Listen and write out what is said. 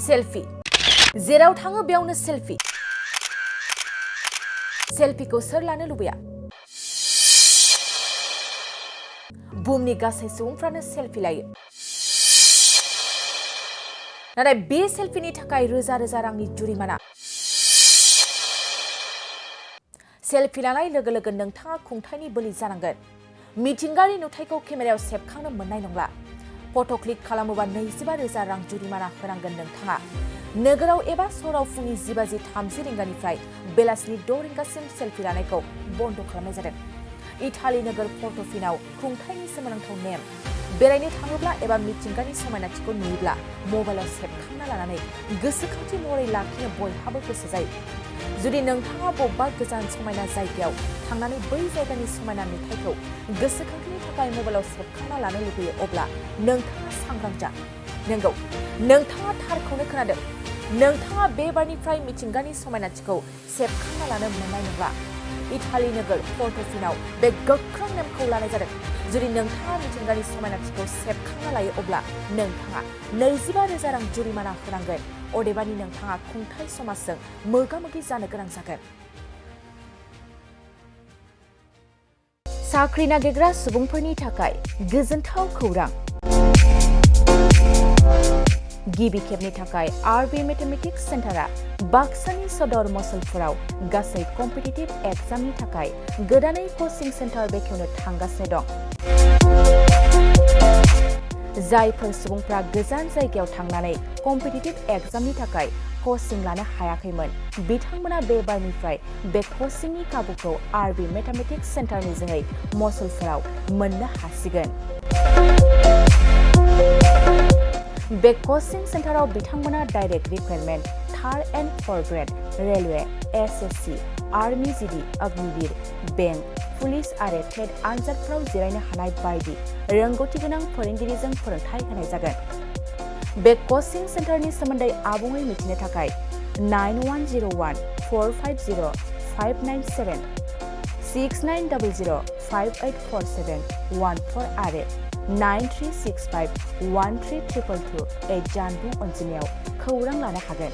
selfie जेराव थाङो बेयावनो सेल्फी सेल्फीखौ सोर लानो लुबैया बुहुमनि गासै सुबुंफ्रानो सेल्फी लायो नाथाय बे सेल्फीनि थाखाय रोजा रोजा रांनि जुरिमाना सेल्फी लानाय लोगो लोगो नोंथाङा खुंथायनि बोलि जानांगोन मिथिंगायारि नुथायखौ केमेरायाव सेबखांनो मोननाय नंला फट' क्लिक खालामोबा 25,000 रां जुरिमाना होनांगोन नोंथाङा नोगोराव एबा सहराव फुंनि 10:30 रिंगानिफ्राय बेलासिनि 6 रिंगासिम सेल्फी लानायखौ बन्द खालामनाय जादों इटाली नोगोर पर्ट'फिनाव खुंथायनि सोमोनांथाव नेम बेरायनो थाङोब्ला एबा मिथिंगानि समायनाथिखौ नुयोब्ला मबाइलाव सेबखांना लानानै गोसोखांथि महरै लाखिनो बयहाबो गोसो जायो जुदि नोंथाङा बबेबा गोजान समायना जायगायाव थांनानै बै जायगानि समायना नुथायखौ गोसोखांथिनि थाखाय मबाइलाव सेबखांना लानो लुबैयो अब्ला नोंथाङा सांग्रां जा नंगौ नोंथाङा थारखौनो खोनादों नोंथाङा बे बारनिफ्राय मिथिंगानि समायनाथिखौ सेबखांना लानो मोननाय नंला इटाली नोगोर पर्ट'फिनाव बे गोख्रों नेमखौ लानाय जादों जुदि नोंथाङा मिथिंगानि समायनाथिखौ सेबखांना लायो अब्ला नोंथाङा 25,000 रां जुरिमाना होनांगोन अदेबानि नोंथाङा खुंथाय समाजजों मोगा-मोगि जानो गोनां जागोन साख्रि नागिरग्रा सुबुंफोरनि थाखाय गोजोनथाव खौरां गिबि खेबनि थाखाय आरबि मेथमेटिक्स सेन्टारा बाक्सानि सदर मसलपुराव गासै कम्पिटिटिभ एग्जामनि थाखाय गोदानै कचिं सेन्टार बेखेवनो थांगासिनो दं जायफोर सुबुंफ्रा गोजान जायगायाव थांनानै कम्पिटिटिभ एग्जामनि थाखाय कचिं लानो हायाखैमोन बिथांमोना बे बारनिफ्राय बे कचिंनि खाबुखौ आरबि मेथमेटिक्स सेन्टारनि जोहै मसलपुराव मोननो हासिगोन बे कचिं सेन्टाराव बिथांमोना direct recruitment 3rd and 4th grade railway SSC army GD Agniveer bank police आरो टेट आनजादफोराव जिरायनो हानाय बायदि रोंगौथि गोनां फोरोंगिरिजों फोरोंथाय होनाय जागोन बे कचिं सेन्टारनि सोमोन्दै आबुङै मिथिनो थाखाय 9101-450-597 6900-584714 आरो 9365-13222 जानबुं अनजिमायाव खौरां लानो हागोन